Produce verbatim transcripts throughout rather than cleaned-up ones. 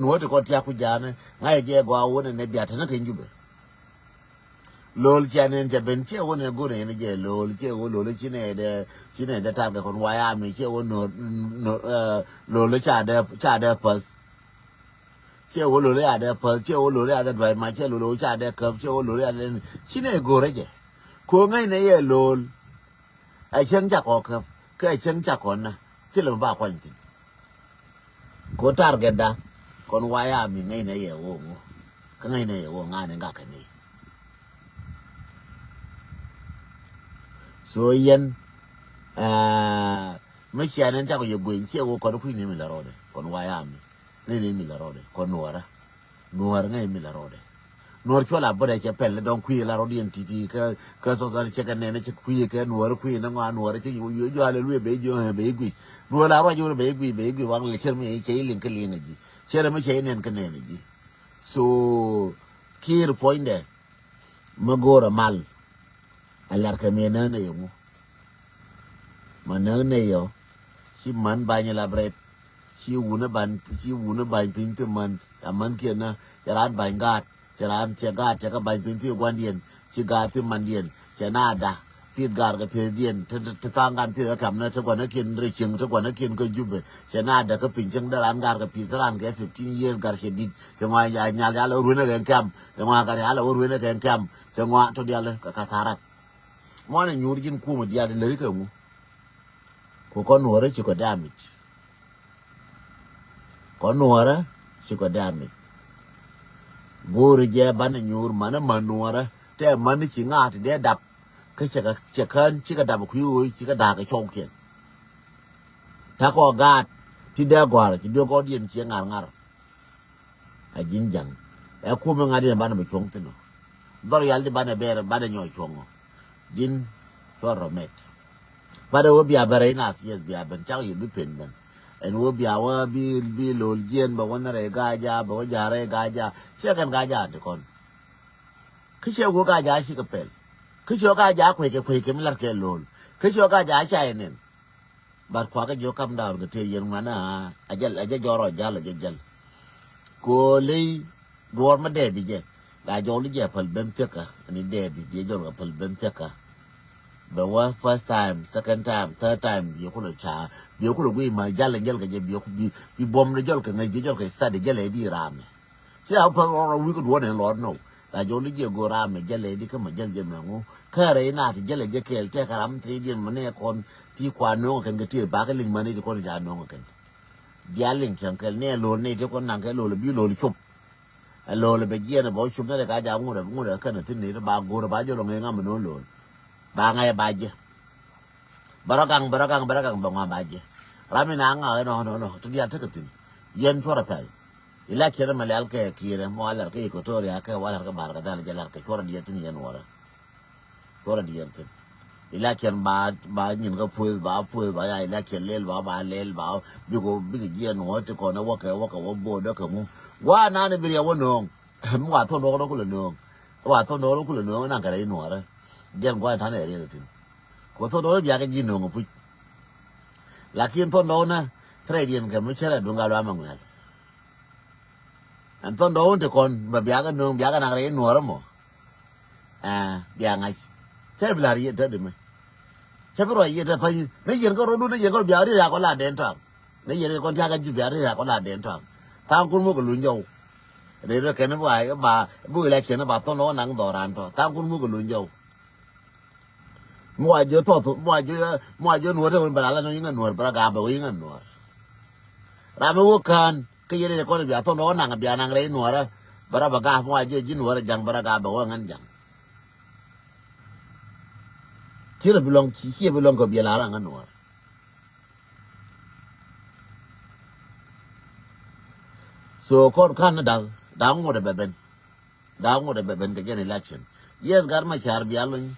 Nuɔ̱ɔ̱ti kɔn tiak ku ja̱a̱ni ŋa̱c jɛ gɔaa wun ɛn ɛ biat tɛn kä Jubɛ. Lo̱l cia nɛn cɛ ben ciɛ wun ɛ go̱r ɛn jɛ lo̱l ciɛ wun lo̱l ci nɛ dɛ ci nɛ dɛ tarkɛ kɔn waya mi ciɛ wun no̱r no̱r lo̱l ca dɛ ca dɛ päth. Ciɛ wun lo̱l ca dɛ päth ciɛ wun lo̱l ca dɛ duay ma ciɛ lo̱l ca dɛ käp ciɛ wun lo̱l ca dɛ ci nɛ go̱r ɛ jɛ. Ko̱ ŋäcnɛ yɛ lo̱l. Ɛ cäŋ ca kɔn käp kä ɛ cäŋ ca kɔn na thilɛ mi ba kuany thi̱n. Ko targetda kɔn waya mi ŋäcnɛ yɛ wä ŋu kä ŋäcnɛ yɛ wä ŋa̱n in gakɛ ni. So yɛn mi cia nɛn cakɔ yɛ gueny ciɛ wä kɔn kui̱ni mi la rɔɔdɛ kɔn waya mi ŋäcnɛ mi la rɔɔdɛ kɔn nuɔrä. Nuɔr ŋäc mi la rɔɔdɛ. Nuɔr cuɔl a bädɛ cɛ pɛl dɔŋ kui̱ la rɔɔd yɛn ti̱ti̱ kä kä sɔthɔn cɛ kɛ nɛn cɛ kui̱ kɛ nuɔr kui̱ ni ŋɔa nuɔr cɛ yuɔ jual luee bɛ jiɔ bɛ guic. Nuɔr la rɔɔd jiɔ bɛ guic bɛ guic waŋ lɛ cɛr mi cɛ i̱ liŋ kä liŋ a ji̱. Cɛr mi cɛ i̱ nɛn kä nɛn a ji̱. So kiir puɔ̱nydɛ mi go̱o̱r a mal. A lar kɛ mi näk nɛ yɛ ŋu. Ma näk nɛ yɔ ci man bany elaborate. Ci wun ɛ bany ci wun ɛ bany piny ti man ca man kiɛn na cɛ raan bany gaat cɛ raan cɛ gaat cɛ kä bany piny ti guandiɛn ci gaat ti mandiɛn cɛ na da. Pith gaar kɛ piethdiɛn ti thaŋ gan pith ɛ kam na ti guanä kiɛn rɛ cieŋ ti guanä kiɛn kä Jubɛ cɛ na da kä piny cieŋ dee raan gaar kɛ pith ti raan kɛ fifteen years gar cɛ dit cɛ ŋɔa nyal yal ɛ ruenɛ kɛ kɛm cɛ ŋɔa gar yal ɛ ruenɛ kɛ kɛm cɛ ŋɔa to dial kɛ kasarat. Muanɛ nyuur ji̱n kumɛ diaal ti läri kɛ ŋu. Ku kɔn nuɔrä ci kɔ damage. Kɔn nuɔrä ci kɔ damage. Go̱o̱ri jɛ banɛ nyuur manɛ man nuɔrä tɛ man ci ŋa̱a̱t ti dee dap. Kä cɛ kän cikɛ dap kui̱ ɣöö cikɛ da̱a̱k kɛ cɔwkiɛn. Takɔ gaat ti dee gɔ̱a̱r ci duek gɔ̱diɛn ciɛ ŋa̱r ŋa̱r. A ji̱n ja̱ŋ ɛ kumɛ ŋa̱t yɛn banɛ bɛ cuɔ̱ŋ thi̱n ɔ. Dhɔr yal di banɛ ber banɛ nyɔɔc cuɔ̱ŋ ɔ. Ji̱n cuɔr rɔ mɛt. Banɛ wä bia bɛ rɛy nath yes bia ben cak yɛ bi pen ben. Ɛn wä bia wä bi bi lo̱l jiɛn bɛ wä ni rɛy ga̱a̱ ja̱a̱ bɛ wä ja̱a̱ rɛy ga̱a̱ ja̱a̱. Ciɛ kɛn ga̱a̱ ja̱a̱ ti kɔn. Kä ciɛ wä ga̱a̱ ja̱a̱ cikɛ pɛl. Kä ciɛ wä ga̱a̱ ja̱a̱ kueckɛ kueckɛ mi la̱t kɛ lo̱l. Kä ciɛ wä ga̱a̱ ja̱a̱ ca yɛ nɛn. But kuakä jiök kam down kɛ tëë yɛn ŋuanä a jɛl a jɛ jɔr ɔ jal a jɛ jɛl. Ko ley duɔr ma dɛɛbi jɛ la jɔl jɛ päl ben thiekä ni dɛɛbi biɛ jɔl kɛ päl ben thiekä. Bɛ wä first time second time third time biɛ kulɛ ca biɛ kulɛ guiy ma jal a jɛl kɛ jɛ biɛ ku bi bi buɔm ni jɔl kɛ ŋäc biɛ jɔl kɛ study jɛl a di ramɛ. Ci a päl rɔɔd rɔ wi̱i̱ kä duɔ̱ɔ̱n in lɔɔd nɔw la jɔl i̱ jiɛ go̱o̱r a mɛ jälɛ di kä mɛ jäl jɛ mɛ ŋu. Kärɛ i̱ naat jälɛ jɛ kɛɛl tɛk ram thri diɛn mɛ nɛ kɔn ti kua no̱o̱ŋ kɛn kɛ ti bakä liŋ mani ti kɔn ca no̱o̱ŋ kɛn. Bia liŋ cäŋ kɛl nɛ lo̱l nɛ ti kɔn naŋ kɛ lo̱l bi lo̱l cop. Ɛ lo̱l bɛ jiɛn bɛ wä cop nɛ rɛ ka ja ŋut ɛ ŋut ɛ kɛn ɛ thin ni ba go̱o̱r ba jɔl ŋɛ ŋam mɛ no̱o̱ŋ lo̱l. Ba ŋa̱c ɛ ba jiɛ. Bɛ rɔ gaŋ bɛ rɔ gaŋ bɛ rɔ gaŋ bɛ ŋuan ba jiɛ. Ram in a ŋa̱ ɛnɔ ɛnɔ ɛnɔ ti diaal tekɛ thi̱n. Yɛn cuɔrɛ pɛl. Election mɛ lial kɛ Kiir mɔ a lar kɛ Equatoria kɛ wa lar kɛ Bar kɛ Dhal jɛ lar kɛ cuɔrɛ diɛ thi̱n yɛn wärä. Cuɔrɛ diɛ thi̱n. Election ba ba nyin kä pueth ba pueth ba ya election lel ba ba lel ba bikɔ bikɛ jiɛ nuɔ ti kɔn ɛ wäkɛ wäkɛ wä bo̱o̱d ɛ kɛ ŋu. Wa nani bi riɛ wä no̱o̱ŋ. Mi wa thon dɔɔk dɔɔk kulɛ no̱o̱ŋ. Wa thon dɔɔk dɔɔk kulɛ no̱o̱ŋ naŋ kɛ rɛy nuɔrä. Jɛn gua̱n ta̱n ɛ riɛk thi̱n. Ku thon dɔɔk dɔɔk biakɛ ji̱ no̱o̱ŋ puc. Lakin thon dɔɔk nä threat yɛn kɛ mi cärɛ duŋ gal wa mɛ ŋuɛl. Ɛn thon dɔɔk wun ti kɔn bɛ biakɛ no̱o̱ŋ biakɛ naŋ rɛy nuɔrä mɔ. Ɛɛ bia ŋa̱c. Cä bi la̱r yiëë tä di mɛ. Cä bi ruac yiëë tä pa̱ny ni yɛn kä rɔ̱du ni yɛn kä biak ri ria kɔ la den tɔaŋ. Ni yɛn ri kɔn tiakä jup biak ri ria kɔ la den tɔaŋ. Thaŋ kun muk luny jɔw. Ri ri kɛn ba ba bu ilɛ kɛn ba thon lɔ naŋ dhɔran tɔ thaŋ kun muk luny jɔw. Mua jɔ thɔth mua jɔ mua jɔ nuɔr te wen bɛ la la nɔ yiŋa nuɔr bɛ ra gaabɛ wä yiŋa nuɔr. Ram mi wä kään kä yɛn ri kɔn bia thon lɔ naŋ bia naŋ rɛy nuɔrä. Bɛ ra bɛ gaabɛ mua jɔ ji̱ nuɔrä jaŋ bɛ ra gaabɛ wä ŋän jaŋ. Ci rɛ bi lɔŋ ci ci bi lɔŋ kɛ biɛ la ra ŋä nuɔr. So kɔn kan ni da̱k da̱k ŋuɔt ɛ bɛ ben. Da̱k ŋuɔt ɛ bɛ ben kɛ jɛn election. Yes gat ma car bia luny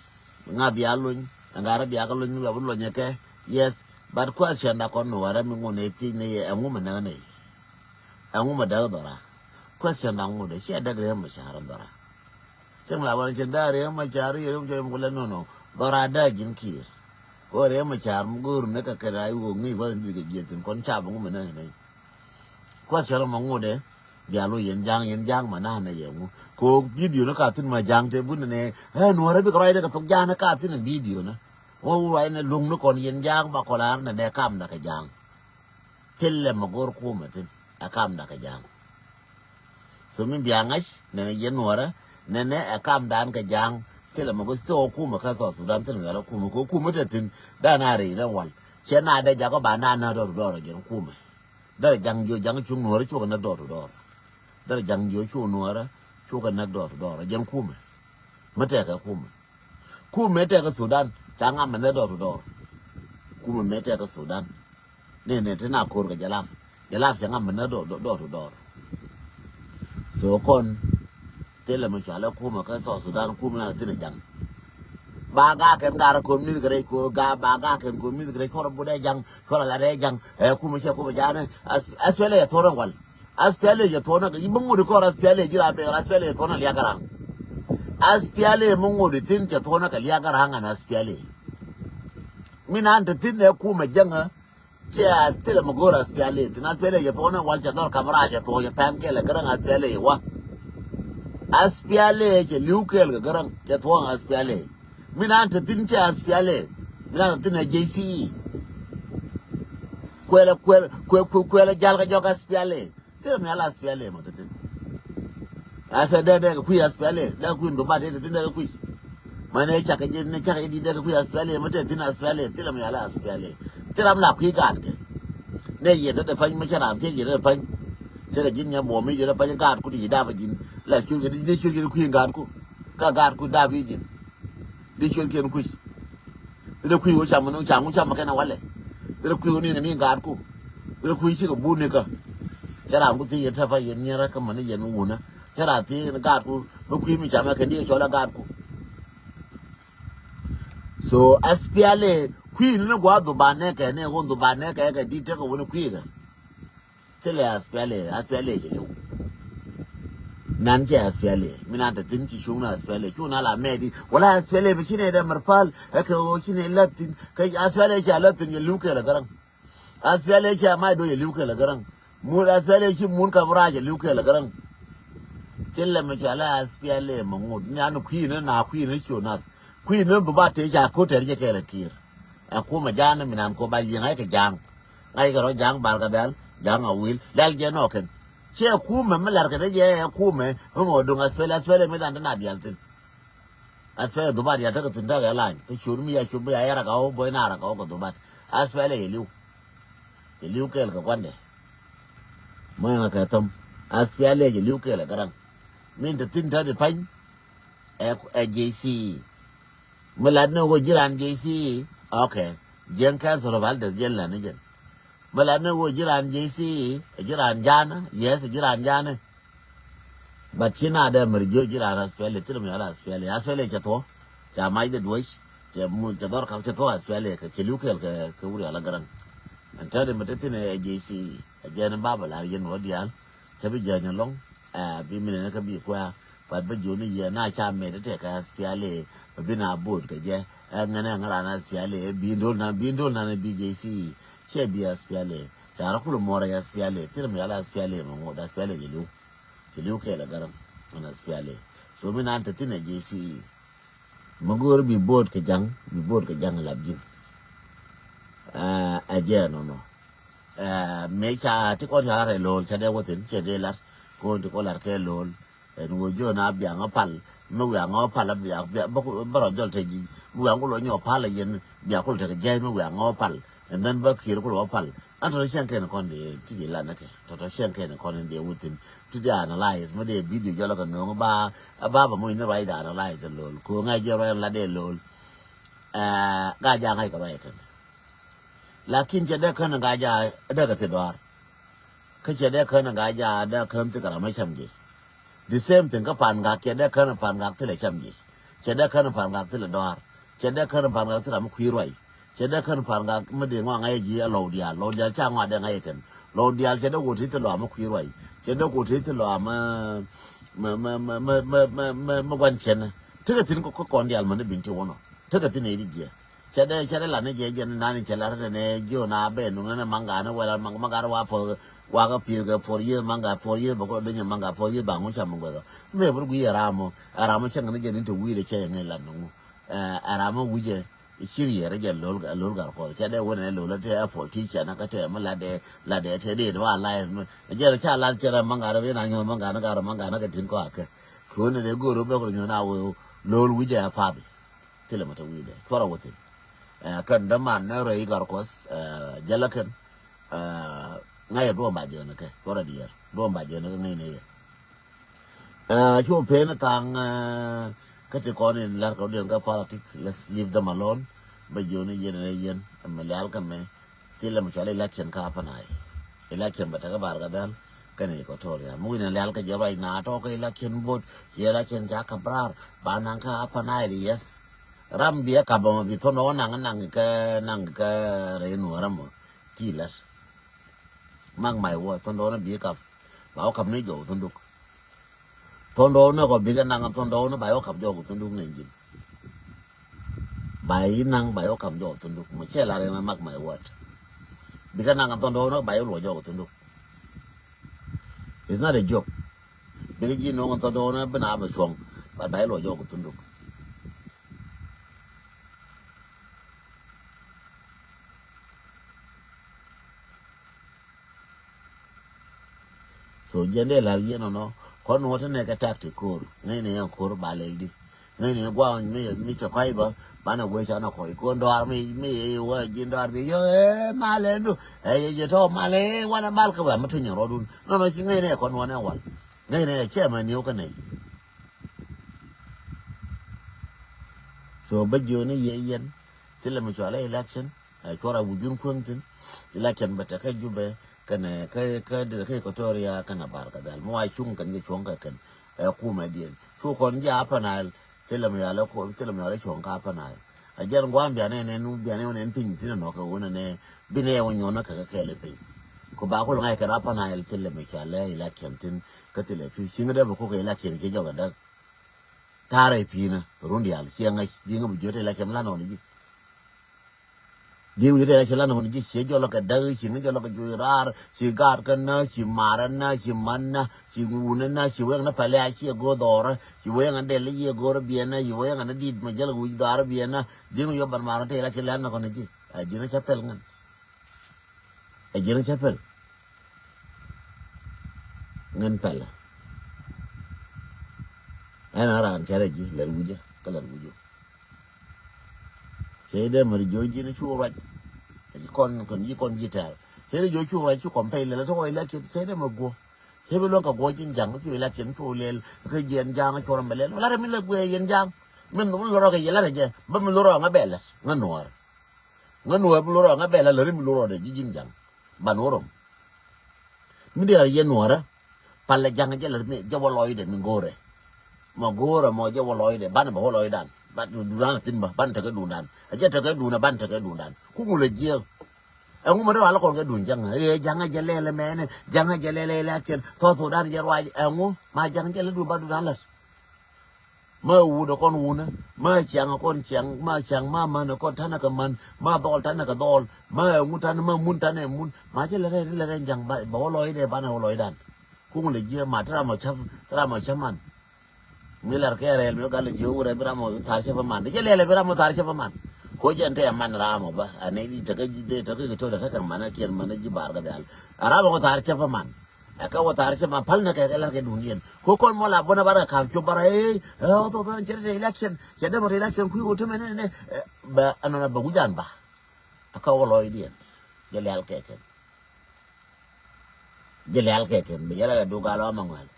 ŋa bia luny ɛ gat rɛ bia kɛ luny mi bia bi luny ɛ kɛ. Yes but question da kɔn nuɔrɛ mi ŋun ɛ thiec ni yɛ ɛ ŋu mɛ näk ni. Ɛ ŋu mɛ däk dhɔra. Question da ŋuɔt ɛ ci ɛ däk rɛ ma car dhɔra. Cäŋ la wal cɛ da̱a̱ riɛk ma car riɛk ma car riɛk ma kulɛ no̱no̱. Dhɔra da̱a̱ ji̱n kiɛɛr. Kɔ riɛk ma car mi go̱o̱r ni kɛ kɛ raa iwok ŋi̱i̱c wä ni kɛ jiɛth thi̱n kɔn cap ŋu mi nɛn nɛy. Kuath cɛ rɔ ma ŋot ɛ. Bial wä yɛn ja̱a̱ŋ, yɛn ja̱a̱ŋ ma na̱a̱n nɛ yɛ ŋu. Ko video ni ka thi̱n ma ja̱a̱ŋ te bun nɛ, ɛ, Nuɔ̱ɔ̱rä bikɛ ruacdɛ kɛ thok ja̱a̱ŋ ni ka thi̱n video ni. Wä wä ruacnɛ luŋ ni kɔn yɛn ja̱a̱ŋ ba kɔn lar nɛ nɛ kamda kɛ ja̱a̱ŋ. Thilɛ ma go̱o̱r kumɛ thi̱n, ɛ kamda kɛ ja̱a̱ŋ. So min bia ŋa̱c nɛnɛ yɛn Nuɔ̱ɔ̱rä, nɛnɛ ɛ kamdan kɛ ja̱a̱ŋ. Thilɛ ma go̱o̱r thok kumɛ kä South Sudan, thilɛ ma yɛl kumɛ, ko kumɛ te thi̱n, dan a rɛy rɛ wal. Cɛ na dee jakɔ ba na na dɔr dɔr jɛn kumɛ. Dee ja̱ŋ jiɔ ja̱ŋ cuŋ Nuɔ̱ɔ̱rä cukɛ näk dɔr dɔr. Dee ja̱ŋ jiɔ cuŋ Nuɔ̱ɔ̱rä cukɛ näk dɔr dɔr jɛn kumɛ. Mɛ tɛkɛ kumɛ. Kumɛ tɛkɛ Sudan ca ŋam mɛ näk dɔr dɔr. Kumɛ mɛ tɛkɛ Sudan. Ni ni ti na ko̱r kɛ jalaf. Jalaf ca ŋam mɛ näk dɔr dɔr dɔr. So kɔn thilɛ mi cualɛ kumɛ kä South Sudan kumɛ na thi̱n ɛ ja̱ŋ. Ba ga kɛn gar ko̱r mi̱th kɛ rɛy ko̱r ga ba ga kɛn ko̱r mi̱th kɛ rɛy cuɔr budɛ ja̱ŋ cuɔr la rɛy ja̱ŋ. Ɛ kumɛ cɛ kumɛ ja̱ŋ ni. As, as pɛlɛ yɛ thuɔr ɛn wal. As pɛlɛ yɛ thuɔr na kɛ yi mi ŋut kɔr as pɛlɛ ji̱ ra bɛr as pɛlɛ yɛ thuɔr na liak garaŋ. As pɛlɛ mi ŋut thi̱n cɛ thuɔr na kɛ liak garaŋ an as pɛlɛ. Min an te thi̱n ɛ kumɛ ja̱ŋä. Cɛ a thilɛ mi go̱o̱r as piali thin as piali cɛ thuɔ̱k ni wal cɛ dhɔr kam rac cɛ thuɔ̱k cɛ pɛn kɛl kɛ gäräŋ as piali wa. As piali cɛ li̱w kɛl kɛ gäräŋ cɛ thuɔ̱k as piali. Min an te thin cɛ as piali. Min an te thin ɛ J C E. Kuɛlɛ kuɛl kuɛ kuɛ kuɛlɛ jal kɛ jɔk as piali. Thilɛ mi ala as piali mɔ te thin. Asa dee dee kɛ kui̱ as piali dee kui̱ ndhubat te thin dee kɛ kui̱. Mane cakɛ ji̱ ni cakɛ ji̱ dee kɛ kui̱ as piali mɔ te thin as piali thilɛ mi ala as piali. Thilɛ mi la kui̱ gaat kɛ. Ne yɛ dee dee pa̱ny mɛ cɛ ram thiec yɛ dee dee pa̱ny. Cɛ kɛ ji̱n nyɛ buɔ̱m mi yɛ dee pa̱ny gaat ku ti ji̱ dap ji̱n la cur kɛ di cur kɛ di kui̱ gaat ku. Ka gaat ku dap yi ji̱n. Di cur kɛ di kui̱. Di dee kui̱ wä cam ni cam wä cam kɛn a walɛ. Di dee kui̱ wä ni ni gaat ku. Di dee kui̱ cikɛ bun ni kä. Cɛ ram ku thiec yɛ te pa̱ny yɛ nyɛrä kä mani yɛn wunä. Cä ra thiec ni gaatku mi kui̱ mi camɛ kɛ ni cɔl a gaatku. So as piali kui̱ ni ni gua̱a̱th dhuban nɛ kɛ ni ɣon dhuban nɛ kɛ kɛ dit tekɛ wuni kui̱ kɛ. Thilɛ as piali as piali ci liw. Nan cɛ as piali mi nan te thin ci cuŋ ni as piali cuŋ na la mɛɛdi wala as piali mi ci ni dɛ mɛr pal ɛ kɛ ɣöö ci ni lät thin kɛ as piali ci a lät thin yɛ liw kɛ lɛ gäräŋ. As piali cɛ mac doc ɛ li̱w kɛl ɛ gäräŋ. Mun as piali ci mun kɛ bi rac ɛ li̱w kɛl ɛ gäräŋ. Thilɛ mi cɔal ɛ as piali mɛ ŋut ni an kui̱ni na kui̱ni cio nath kui̱ni dhuba tëë ca ko̱t tɛr jɛ kɛl ɛ ki̱i̱r. Ɛ kumɛ ja̱a̱n mi nan ko ba wi̱i̱ ŋa̱c kɛ ja̱a̱ŋ. Ŋa̱c kɛ rɔ ja̱a̱ŋ bar kɛ dhɛl ja̱a̱ŋ a wi̱i̱l lɛl jɛ nɔɔkɛn. Cɛ kumɛ mi lar kɛn jɛ ɛ kumɛ mi mɔ duŋ as piali as piali mi dhan ti na diaal thi̱n. Aspɛlɛ dhubat ya tekɛ thi̱n tekɛ lany kä ciöt mi ya ciöt mi ya yɛr aka wä bɔy naar aka wä kɛ dhubat. Aspɛlɛ yɛ li̱w. Yɛ li̱w kɛɛl kɛ kuandɛ. Mɔyɛ ŋa kɛ thom. Aspɛlɛ yɛ li̱w kɛɛl kɛ garaŋ. Min te thi̱n te di pany. Ɛ, ɛ J C E. Mi lat ni wä ji̱ raan J C E. Ok. Jiɛn kɛɛl sɔrɔ bal dɛth jiɛn lat ni jiɛn. Mi lat ni wä ji̱ raan J C E. Ji̱ raan ja̱a̱n. Yes, ji̱ raan ja̱a̱n. But ci na dee mɛr jiö ji̱ raan aspɛli thil mi yɔl aspɛli aspɛli cɛ thuɔ. Ca mac de duɔc cɛ mu cɛ dhɔr kap cɛ thuɔ aspɛli kɛ cɛ liu kɛl kɛ kɛ wuri ala garaŋ. Ɛn tɛt mi te thin ɛ J C ɛ jɛn baba lar yɛn wä diaal. Cɛ bi jɛny alɔŋ ɛ bi mi nɛn kä bi kuɛ. But bä jiö ni yɛ na ca mɛt te kɛ aspɛli bä bi na bo̱o̱t kɛ jɛ. Ɛ ŋɛn ɛ ŋɛ raan aspɛli ɛ bi do̱l na bi do̱l na ni bi J C. Cɛ bi aspɛli ca rɔ kul muɔrɛ aspɛli thil mi yɔl aspɛli mɛ ŋot aspɛli jɛ liu. Ci li̱w kɛɛl ɛ garaŋ ɛn aspɛli. So mi nan te thin ɛ J C E. Mi go̱o̱r bi bo̱o̱t kɛ ja̱ŋ bi bo̱o̱t kɛ ja̱ŋ lap ji̱n. Ɛ jɛ nɔnɔ. Ɛ mëë ca ti kɔn ca lar ɛ lo̱l ca dee wä thin cɛ dee lar. Ko̱n ti kɔn lar kɛ lo̱l. Ɛn wä jiö na biaŋ ɛ pal mi wiaŋ ɛ pal bia bia bä rɔ jɔl te ji̱ mi wiaŋ ku lɔ nyɔ pal ɛ yɛn bia kul tekɛ jɛy mi wiaŋ ɛ pal. And then bä kiɛr kul ɛ pal. An tɔtɔ cieŋ kɛn kɔn di ti di lan kɛ tɔtɔ cieŋ kɛn kɔn di wä thin ti di analyze mi di video jɔl kɛ no̱o̱ŋ ba ba ba mo in right analyze lo̱l ko ŋa jɛ right la di lo̱l. Ɛ ga ja ŋa̱c kɛ right kɛn. Lakin cɛ dee kän ga ja dee kɛ thi dɔar. Kä cɛ dee kän ga ja dee kän thi kɛ ram mi cam jiec. The same thing kä pan gak cɛ dee kän pan gak thilɛ cam jiec. Cɛ dee kän pan gak thilɛ dɔar. Cɛ dee kän pan gak thilɛ mi kui̱ ruac. Cɛ dee kän pan gak mi dee ŋɔak ŋa̱c ji̱ a lɔw diaal lɔw diaal ca ŋɔak dee ŋa̱c kɛn. Lɔw diaal cɛ dee wot ti thilɛ mi kui̱ ruac. Cɛ dee wot ti thilɛ mi mi mi mi mi mi mi mi guan cɛn. Tekɛ thin kɔ kɔn diaal mani bin ti wɔnɔ. Tekɛ thin ɛ di jiɛ. Cɛ dee, cɛ dee lat ni jɛ jɛn nani cɛ lat ni jiö na bɛ nuŋ ni maŋga ni wɛl maŋ, maŋga ni wa puɔth, wa kä pieth kɛ puɔr yieth maŋga, puɔr yieth bɛ kɔ dunyɛ maŋga, puɔr yieth ba ŋu cam guɛth. Mɛ bur gui ɛ ram mɔ, ɛ ram mɔ cɛ ŋa ni jɛ ni te wi̱i̱ dɛ cɛ yɛ ŋɛ lat ni ŋu. Ɛ ram mɔ wi̱cɛ ci riɛɛr jɛ lo̱l, lo̱l Gatkuɔth. Cɛ dee wä ni lo̱l te a politician kä te mi lat dee, lat dee te dee wa life mi. Jɛ ca lat cɛ rɛ maŋga rɛ bi na nyuɔth maŋga ni gat rɛ maŋga ni kɛ tin kɔ akɛ. Kɛ wä ni dee go̱o̱r bɛ kɔ nyuɔth na wee lo̱l wi̱cɛ a path. Thilɛ mɛ te wi̱i̱dɛ cuɔrɛ wä thi̱n. Ɛ, kɛn däman ni rɛy Gatkuɔth, ɛ, jälä kɛn. Ɛ, ŋa̱cɛ duɔ̱ɔ̱m ba jɛ ni kɛ cuɔrɛ diɛɛr duɔ̱ɔ̱m ba jɛ ni kɛ ŋäcnɛ yɛ. Ɛ, cu pen thaŋ, ɛ, kä ti kɔn in lar kɛ wä diɛn kä politic, let's leave them alone. Bä jiɔni yɛn ni yɛn ɛmɛ lial kɛ mɛ. Thilɛ mi cɔal election kä Upper Nile. Election bɛ tekɛ Bargazal kɛnɛ Equatoria. Mi wi̱n lial kɛ jɛ ruac na tɔk kɛ election vote, yɛ election ca kɛ brar ba naŋ kä Upper Nile, yes. Ram biɛ kap ɛmɔ bi thon dɔk naŋ naŋ kɛ, naŋ kɛ rɛy nuɔrä mɔ. Ti lät. Mark my word, thon dɔk ni bi kap. Ba wä kap ni jɔw thon duk. Thon dɔɔk ni kɔ bikɛ naŋ thon dɔɔk ni ba yɔ kap jɔɔk thon duk ni ji̱n. Ba yi naŋ ba yɔ kap jɔɔk thon duk. Mɛ cɛ lar yɛ mɛ mark my word. Bikɛ naŋ thon dɔɔk ni ba yɔ luɔ jɔɔk thon duk. It's not a joke. Bikɛ ji̱ nɔŋ thon dɔɔk ni bi na bɛ cuɔ̱ŋ. But ba yɔ luɔ jɔɔk thon duk. So jɛn dee la̱r yɛn ɔnɔ kɔn wä te nɛ kɛ tactic ko̱r ŋäcnɛ yɛn ko̱r ba lɛl di. Ŋäcnɛ yɛn gua̱a̱ mi, mi cɛ kɔc bä banɛ guec canɛ kɔc ko̱r dɔaar mi, mi yɛ wä ji̱n dɔaar bi yɔ, ɛ mal ɛn du ɛ yɛ jɛ tɔ̱ mal ɛ wanɛ mal kɛ wɛ mi tunyɛ rɔɔdun. Nɔnɔ ci ŋäcnɛ yɛ kɔn wanɛ wal. Ŋäcnɛ yɛ cɛ mɛ niw kä nɛy. So bä jiöni yɛ yɛn thilɛ mi cɔal ɛ election. Ɛ cuɔr a wi̱c jun kueŋ thi̱n. Election bɛ tekɛ Jubɛ kɛnɛ kä, kä, kä Equatoria kɛnɛ Bargazal. Mi wa cuŋ kɛn jɛ cuɔ̱ŋ kɛ kɛn ɛ kumɛ diɛn. Cu kɔn jɛ Upper Nile thilɛ mi yalɛ, thilɛ mi yalɛ cuɔ̱ŋ kä Upper Nile. A jɛn gua̱a̱m bianɛ nɛn, bianɛ wä nɛn piny thi̱n ɛnɔ kɛ wä nɛnɛ binɛ wä nyuɔ̱n kɛ kɛ kɛɛl piny. Ku ba kul ŋa̱c kɛ Upper Nile thilɛ mi cɔal ɛ election thi̱n kä thilɛ pi̱th cieŋ dee bɛ kuk kɛ election ciɛ jɔk ɛ däk. Ta̱rɛ pi̱i̱nä run diaal ciɛ ŋäc di̱ŋä bi jiöt election lan ɔ ni ji̱. Di̱ŋ wi̱i̱ tɛ̈rɛ ci lan wun ji̱ ci jɔlɔ kɛ däk ci ŋä jɔlɔ kɛ juɔc raar ci gaat kä nä ci marä nä ci män nä ci wunä nä ci wek nä pɛlɛ a ci go̱o̱r dhɔrä ci wek ŋä dɛl i̱ yiëë go̱o̱r biɛnä ci wek ŋä nä di̱t mɛ jäl wi̱c dhɔaar biɛnä. Di̱ŋ wi̱i̱ bän marä tɛ̈rɛ ci lan nä kɔn ji̱. A ji̱n cä pɛl ŋän. A ji̱n cä pɛl. Ŋän pɛlä. Ɛn a raan cä rɛ ji̱ lɛr wi̱cä kä lɛr wi̱cä. Cɛ dee mɛ ri jiɔ ji̱n cu ruac. Kɔn kɔn ji̱ kɔn ji̱ tɛɛr cɛ dee jiɔ cu ruac cu kɔn pɛy lɛl tɔkɔ election cɛ dee mɛ guɔ. Cɛ bi luɔ̱ŋ kɛ guɔ ji̱n ja̱ŋ cu election cu lɛl kä jiɛn ja̱ŋ cu rɔ mɛ lɛl lat mi lɛ guɛ yɛn ja̱ŋ. Min mi lorɔ kɛ yɛ lat jɛ bä mi lorɔ ŋa bɛ lɛt ŋa nuɔɔr. Ŋä nuɔɔr mi lorɔ ŋä bɛl a läri mi lorɔ dɛ ji̱ ji̱n ja̱ŋ. Ban wä rɔm. Mi diaal yɛ nuɔɔrä. Palɛ ja̱ŋ jɛ läri mi jɛ wä lɔcdɛ mi go̱o̱rɛ. Mɔ go̱o̱rɛ mɔ jɛ wä lɔcdɛ banɛ bɛ wä lɔcdan. Ba duran a thi̱n bä ban tekä dundan. A jɛ tekä dunɛ ban tekä dundan. Ku ŋulɛ jiɛk. Ɛŋu mɛ dee wal kɔn kɛ dun ja̱ŋ. Ɛ ja̱ŋ jɛ lɛlɛ mɛnɛ. Ja̱ŋ jɛ lɛlɛ lɛ kiɛn. Thɔth thok dan jɛ ruac ɛŋu. Ma ja̱ŋ jɛ lɛ dun ba dundan lät. Ma wut ɛ kɔn wunä, ma ciaŋ ɛ kɔn ciaŋ, ma ciaŋ ma män ɛ kɔn tanɛ kɛ män, ma dhɔl tanɛ kɛ dhɔl, ma ɛŋu tanɛ ma mun tanɛ mun. Ma cɛ lɛ rɛy lɛ rɛy ja̱ŋ ba wä lɔcdɛ banɛ wä lɔcdan. Kuŋ lɛ jiɛ ma te ram ɔ cäp, te ram ɔ cäp man. Mi lar kɛ rɛl mi gal jiɛ wurɛ bi ram ɔ thar cäp man. Cɛ lɛl ɛ bi ram ɔ thar cäp man. Ko jɛn te man ram ɔ ba. Anɛ di tekɛ ji̱ de tekɛ kɛ tɔt tekɛ man ɛ kiɛn man ɛ ji̱ bar kɛ dhal. A ram ɔ thar cäp man. Ɛ kɛ wä thar cɛ ma päl ni kɛ kɛ lar kɛ dun yɛn. Ko kɔn mɔ la bun ɛ bar kɛ ka̱m cop bar ɛ ɛ ɛ ɔ thok thok cɛ dee election cɛ dee mɔ election kui̱ wä te mɛn ni ni. Bɛ ɛnɔnɔ bɛ wi̱c an ba. Ɛ kɛ wä lɔcdiɛn. Jɛ lial kɛ kɛn. Jɛ lial kɛ kɛn bɛ yɛlɛ kɛ du gal wa ma ŋuɛl.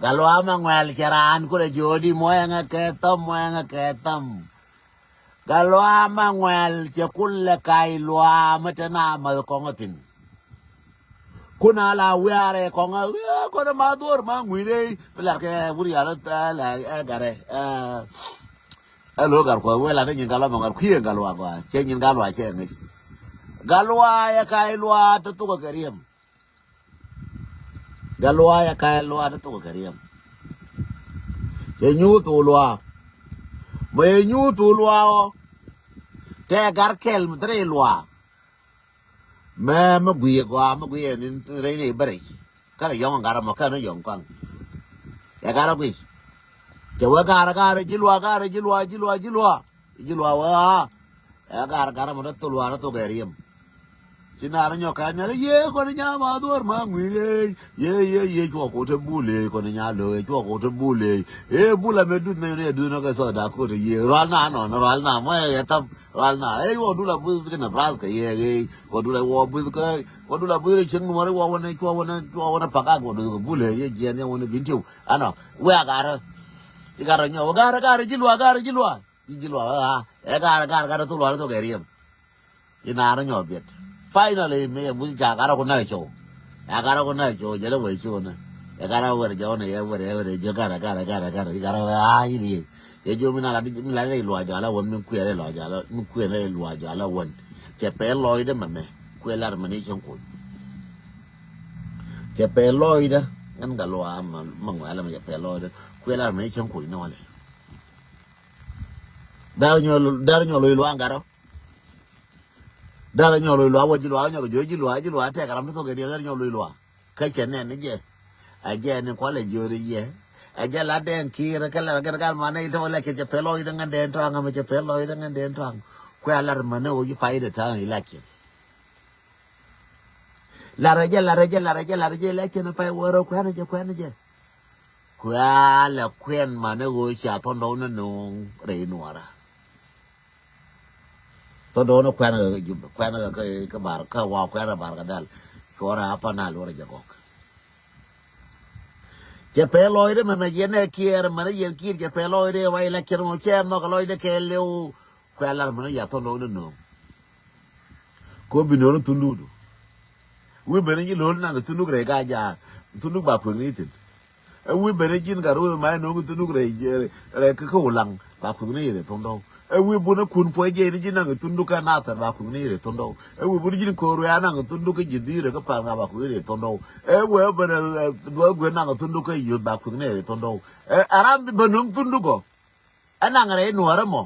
Gal wa ma ŋuɛl cɛ raan kulɛ ji̱ ɣöö di muɔyɛ ŋɛ kɛ thɔm muɔyɛ ŋɛ kɛ thɔm. Gal wa ma ŋuɛl cɛ kulɛ kac luaam mi te na mäth kɔŋä thi̱n. Kun a la wiaarɛ kɔŋä wiaa kɔn ma dhuɔr ma ŋui̱n rɛy mi lar kɛ wur yal la ɛ garɛ. Ɛ lo gar kuɔth wee lat ni nyin gal wa ma ŋuɛl kui̱ ɛ gal wa gɔaa cɛ nyin gal wa cɛ ŋi̱c. Gal wa yɛ kac luaam te thok kɛ riɛm. Gat luaak ɛ ka̱a̱c luaak ti thok kɛ riɛm. Cɛ nyuuth thok luaak. Mɔ yɛ nyuuth thok luaak ɔ. Tɛ gar kɛl mi thɛrɛ luaa. Mɛ mɛ guiɛ gɔaa mɛ guiɛ ni rɛy ni bɛrɛ. Kɛnɛ yɔŋ gar mɔ kɛnɛ yɔŋ kɔaŋ. Ɛ gar guic. Cɛ wee gar gar ji̱ luaa gar ji̱ luaa ji̱ luaa ji̱ luaa. Ji̱ luaa wee aa. Ɛ gar gar mɔ dee thol luaa dee thok ɛ riɛm. Ci naar nyɔk kɛ nhial i̱, yee kɔn i̱ nyaam a dhuɔ̱ɔ̱r ma ŋui̱n ëë. Yee yee yee cuɔ ko̱t te bul ëë kɔn i̱ nyaal lo̱o̱ ëë cuɔ ko̱t te bul ëë. Ëë bul amɛ duth nɛy ni ɛ duth nɔ kɛ thɔɔk da̱k ko̱t ëë yee rual naar nɔn rual naar mɔ ɛ thäm. Rual naar ëë wä dul a buth kɛ Nebraska yee ëë wä dul a wä buth kä wä dul a buth rɛ cieŋ nuɔ̱ɔ̱r i̱ wä wä ni cuɔ wä ni cuɔ wä ni pakak wä duth kɛ bul ëë yee jiɛn yɛ wä ni bin tiw. Ɛnɔ wee a garä. I̱ garä nyɔk wä garä garä ji̱ luaak garä ji̱ luaak. Ji̱ ji̱ luaak ɛ ɣa̱ ɛ garä garä garä thok luaak thok ɛ riɛm. I̱ naar nyɔk biɛt. Finally mi ɛ buth ca garä ku näk cɔw. Ɛ garä ku näk cɔw jɛl ɛ wee cɔw nɛ. Ɛ garä wɛr jɔw nɛ yɛ wɛr yɛ wɛr jɛ garä garä garä garä i̱ garä wee ɣa̱ i̱ liee. Yɛ ji̱ mi na la mi la rɛy luaak jɔal ɛ wän mi kuɛɛr rɛy luaak jɔal ɛ mi kuɛɛr rɛy luaak jɔal ɛ wän. Cɛ pɛn lɔcdä mɛmɛ kuɛ lar mɛ ni cäŋ kuc. Cɛ pɛn lɔcdä ŋän gat luaak ma ŋuɛ̈lä mɛ cɛ pɛn lɔcdä kuɛ lar mɛ ni cäŋ kuc ni wälɛ. Dar nyɔl dar nyɔl loc luaak gat rɔ. Dar nyɔl loc luaak wä ji̱ luaak nyɔk ji̱ luaak ji̱ luaak tɛk ram ti thok kɛ diɛk dar nyɔl loc luaak. Kä cɛ nɛn ni jɛ. A jɛ ni kualɛ jiöt i̱ yɛ. A jɛ la dɛŋ kiir kä la gɛr gal manɛ i̱ tɔk lɛ kɛ cɛ pɛn lɔcdä ŋän dɛn tɔaŋ amɛ cɛ pɛn lɔcdä ŋän dɛn tɔaŋ. Kuɛ a lar manɛ wä ji̱ pay dɛ tha̱a̱ŋ i̱ la kiɛn. Larɛ jɛ larɛ jɛ larɛ jɛ larɛ jɛ lɛ cɛn pay wärä kuɛn jɛ kuɛn jɛ. Kuɛlɛ kuɛn manɛ ɣöö ca thɔn dɔw ni no̱o̱ŋ rɛy nuɔrä. Thɔn dɔw ni kuɛn ɣä kä jub kuɛn ɣä kä bar kä wa kuɛn ɣä bar kä dhal. Cuɔrɛ a pan a luɔrɛ jɛ gɔk. Cɛ pɛn lɔcdä mɛmɛ yɛn ɛ kiɛɛr mɛn ɛ yɛn kiɛɛr cɛ pɛn lɔcdä ruac lɛ kiɛɛr mɔ cɛ nhɔk lɔcdä kɛ lɛw. Kuɛ lar mɛn ɛ ya thɔn dɔw ni no̱o̱ŋ. Ko bi no̱o̱ŋ thundudu. Wi̱i̱ ben ji̱ lo̱l naŋ thunduk rɛy ka jaak thunduk ba kueŋni thi̱n. Ɛ wi̱i̱ ben ji̱n ka ro̱o̱ ma no̱o̱ŋ thunduk rɛy rɛy kä kä wulaŋ ba kueŋni rɛy thundɔw. Ɛ wi̱i̱ bun ɛ kun puɔ̱c jɛ ni ji̱ naŋ thunduk kä nathɛr ba kueŋni rɛy thundɔw. Ɛ wi̱i̱ bun ji̱n ko̱o̱r wɛɛ naŋ thunduk kä ji̱ dhi̱i̱r kä pal ŋa ba kueŋni rɛy thundɔw. Ɛ wee ben ɛ duɔth guer naŋ thunduk kä yuth ba kueŋni rɛy thundɔw. Ɛ aram bi ben no̱o̱ŋ thunduk ɔ. Ɛ naŋ rɛy nuɔ̱ɔ̱rä mɔ.